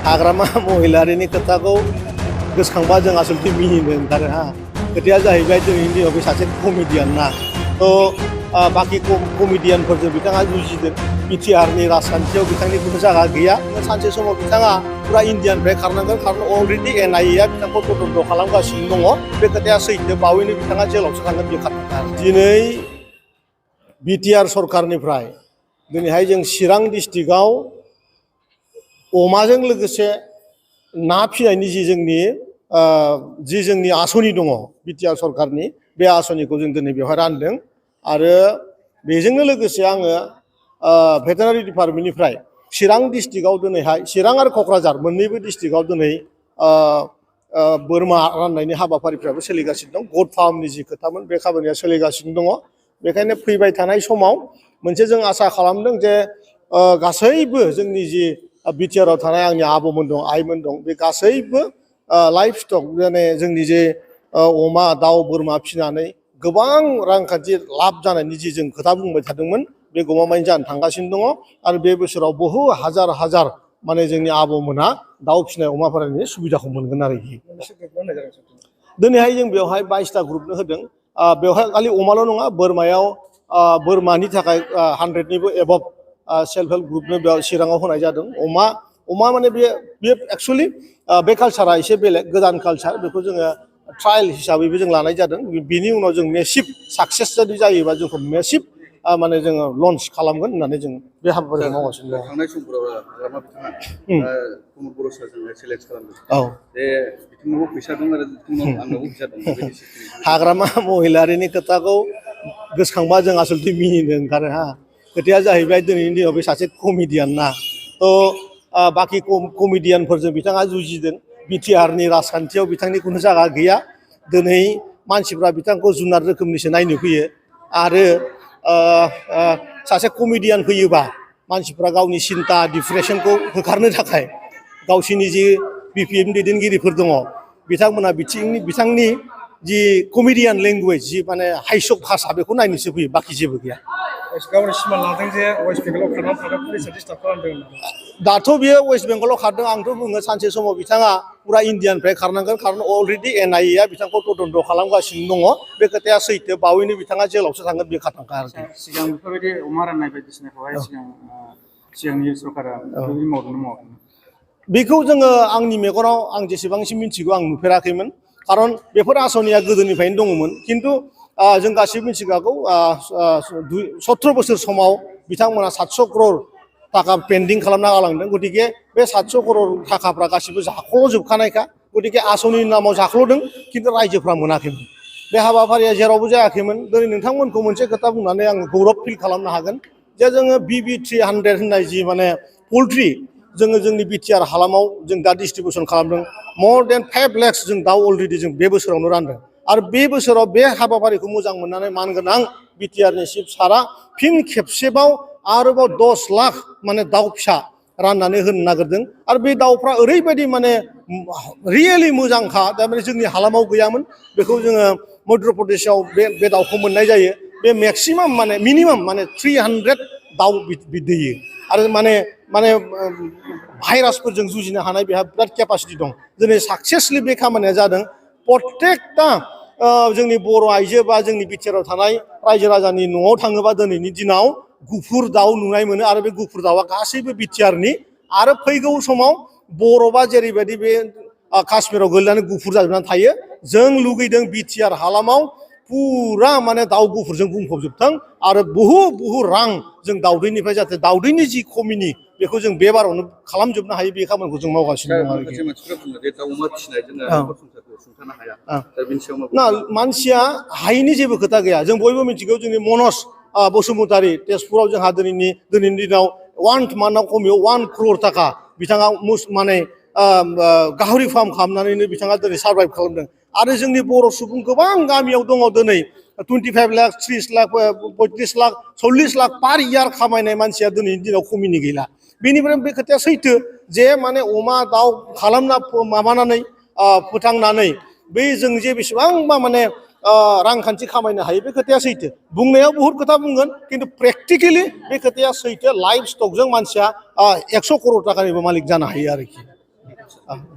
हाग्रामा महिलारिनि खोथाखौ गोसोखांबा जों आसलथे मिनिनो ओंखारो हा खोथाया जाहैबाय दिनैनि दिनाव बे सासे कमेडियान ना बाखि कमेडियानफोरजों बिथाङा जुजिदों बिटिआरनि राजखान्थियाव बिथांनि खुनु जायगा गैया सानसे समाव बिथाङा पुरा इन्डियानिफ्राय खारनांगोन खारन अलरेडि एनआइएआ बिथांखौ तदन्त खालामगासिनो दङ बे खोथाया सैथो बावैनो बिथाङा जेलावसो थांगोन बे खोथा दिनै बिटिआर सरकारनिफ्राय दिनैहाय जों चिरां डिस्ट्रिक्टआव अमाजों लोगोसे ना फिनायनि जि जोंनि आसनि दङ बिटिआर सरकारनि बे आसनिखौ जों दिनै बेवहाय रानदों आरो बेजोंनो लोगोसे आङो भेटेनारि डिपार्टमेन्टनिफ्राय चिरां डिस्ट्रिक्टआव दिनैहाय चिरां आरो क'क्राझार मोननैबो डिस्ट्रिक्टआव दिनै बोरमा राननायनि हाबाफारिफ्राबो सोलिगासिनो दं गट फार्मनि जि खोथामोन बे खामानिया सोलिगासिनो दङ बेखायनो फैबाय थानाय समाव मोनसे जों आसा खालामदों जे गासैबो जोंनि जि बिटिआरआव थानाय आंनि आबौमोन दं आइमोन दं बे गासैबो लाइफ स्टक माने जोंनि जे अमा दाउ बोरमा फिनानै गोबां रांखान्थि लाब जानायनि जि जों खोथा बुंबाय थादोंमोन बे गमामायैनो जानो थांगासिनो दङ आरो बे बोसोराव बहु हाजार हाजार माने जोंनि आबौमोना दाउ फिनाय अमा फाननायनि सुबिदाखौ मोनगोन आरोखि दिनैहाय जों बेवहाय 22टा ग्रुपनो होदों बेवहाय खालि अमाल' नङा बोरमायाव बोरमानि थाखाय 100निबो एबभ सेल्फ हेल्प ग्रुपनो बेयाव चिराङाव होनाय जादों अमा माने बे एक्सुवेलि बे कालसारा एसे बेलेग गोदान कालसार बेखौ जोङो ट्रायल हिसाबैबो जों लानाय जादों बिनि उनाव जों मेसिभ साक्सेस जुदि जायोबा जोंखौ मेसिभ माने जोङो लन्च खालामगोन होननानै जों बे हाबाफारिखौ मावगासिनो दं थांनाय समफोराव हाग्रामा बिथाङा प्रमद बर' सारजों चेलेन्ज खालामदों औ जे बिथांनावबो फैसा दं आरो आंनावबो फैसा दं हाग्रामा महिलारिनि खोथाखौ गोसोखांबा जों आसलथे मिनिनो ओंखारो हा खोथाया जाहैबाय दिनैनि दिनाव बे सासे कमेडियान ना बाखि कमेडियानफोरजों बिथाङा जुजिदों बिटिआरनि राजखान्थियाव बिथांनि खुनु जायगा गैया दिनै मानसिफ्रा बिथांखौ जुनार रोखोमनिसो नायनो फैयो आरो सासे कमेडियान फैयोबा मानसिफ्रा गावनि सिन्था डिप्रेसनखौ होखारनो थाखाय गावसिनि जि बिपिएम दैदेनगिरिफोर दङ बिथांमोना बिथांनि जि कमेडियान लेंगुवेज जि माने हाइसक भाषा बेखौ नायनोसो फैयो बाखि जेबो गैया गावनि सिमान लादों जे वेस्ट बेंगलाव खारनानै थांनो पुलिसआ डिस्टार्ब खालामदों होननानै दाथ' बियो वेस्ट बेंगलाव खारदों आंथ' बुङो सानसे समाव बिथाङा पुरा इन्डियानिफ्राय खारनांगोन खारन अलरेडि एनआइएआ बिथांखौ तदन्त खालामगासिनो दङ बे खोथाया सैथो बावैनो बिथाङा जेलावसो थांगोन बे खाथांखा आरोखि सिगां बेफोरबायदि अमा राननाय बायदिसिनाखौहाय सिगांनि सरकारा बेबायदि मावदोंना मावाखैमोन बेखौ जोङो आंनि मेगनाव आं जेसेबांसिम मिथिगौ आं नुफेराखैमोन खारन बेफोर आसनिया गोदोनिफ्रायनो दङमोन खिन्थु जों गासिबो मिथिखागौ 17 बोसोर समाव बिथांमोना 700 करोड़ थाखा पेन्डिं खालामना गालांदों गतिके बे 700 करोड़ थाखाफ्रा गासिबो जाख्ल'जोबखानायखा गतिके आसनिनि नामाव जाख्ल'दों खिन्थु रायजोफ्रा मोनाखैमोन बे हाबाफारिया जेरावबो जायाखैमोन दिनै नोंथांमोनखौ मोनसे खोथा बुंनानै आं गौरब फिल खालामनो हागोन जे जोङो BB300 होननाय जि माने पल्ट्रि जोङो जोंनि बिटिआर हालामाव जों दा डिस्ट्रिबिउसन खालामदों more than 5 lakhs जों दाउ अलरेडि जों बे बोसोरावनो रानदों आरो बे बोसोराव बे हाबाफारिखौ मोजां मोननानै मानगोनां बिटिआरनि चिफ सारा फिन खेबसेबाव आरोबाव 10 लाख माने दाउ फिसा राननानै होनो नागिरदों आरो बे दाउफ्रा ओरैबायदि माने रियेलि मोजांखा थारमाने जोंनि हालामाव गैयामोन बेखौ जोङो मध्य प्रदेशआव बे दाउखौ मोननाय जायो बे मेक्सिमाम माने मिनिमाम माने 300 दाउ दैयो आरो माने भाइरासफोरजों जुजिनो हानाय बेहा बिराद केपासिटि दं दिनै साक्सेसलि बे खामानिया जादों प्रत्येकटा जोंनि बर' आइजो बा जोंनि बिटिआरआव थानाय रायजो राजानि न'आव थाङोबा दिनैनि दिनाव गुफुर दाउ नुनाय मोनो आरो बे गुफुर दाउआ गासैबो बिटिआरनि आरो फैगौ समाव बरफआ जेरैबायदि बे काश्मीराव गोलैनानै गुफुर जाजोबनानै थायो जों लुगैदों बिटिआर हालामाव पुरा माने दाउ गुफुरजों बुंफबजोबथों आरो बहु रां जों दाउदैनिफ्राय जाहाथे दाउदैनि जि खमिनि बेखौ जों बे बारावनो खालामजोबनो हायो बे खामानिखौ जों मावगासिनो दं आरोखि मानसिफ्रा बुङो जे दाउ अमा फिसिनाय जोङो न'खर संसारखौ सुंथानो हाया दा बेनि सायाव ना मानसिया हायिनि जेबो खोथा गैया जों बयबो मिथिगौ जोंनि मनज बसुमतारी तेजपुराव जोंहा दिनैनि दिनाव 1 मान्थआव खमियाव 1 crore थाखा बिथाङा माने गाहरि फार्म खालामनानैनो बिथाङा दिनै सार्भाइभ खालामदों आरो जोंनि बर' सुबुं गोबां गामियाव दङ दिनै 25 लाख 30 लाख 35 लाख 40 लाख पार इयार खामायनाय मानसिया दिनैनि दिनाव खमिनि गैला बेनिफ्राय बे खोथाया सैथो जे माने अमा दाउ खालामना माबानानै फोथांनानै बै जों जे बेसेबांबा माने रांखान्थि खामायनो हायो बे खोथाया सैथो बुंनायाव बहुद खोथा बुंगोन खिन्थु प्रेक्टिकेलि बे खोथाया सैथो लाइफ स्टकजों मानसिया 100 करोड़ थाखानिबो मालिक जानो हायो आरोखि आदसा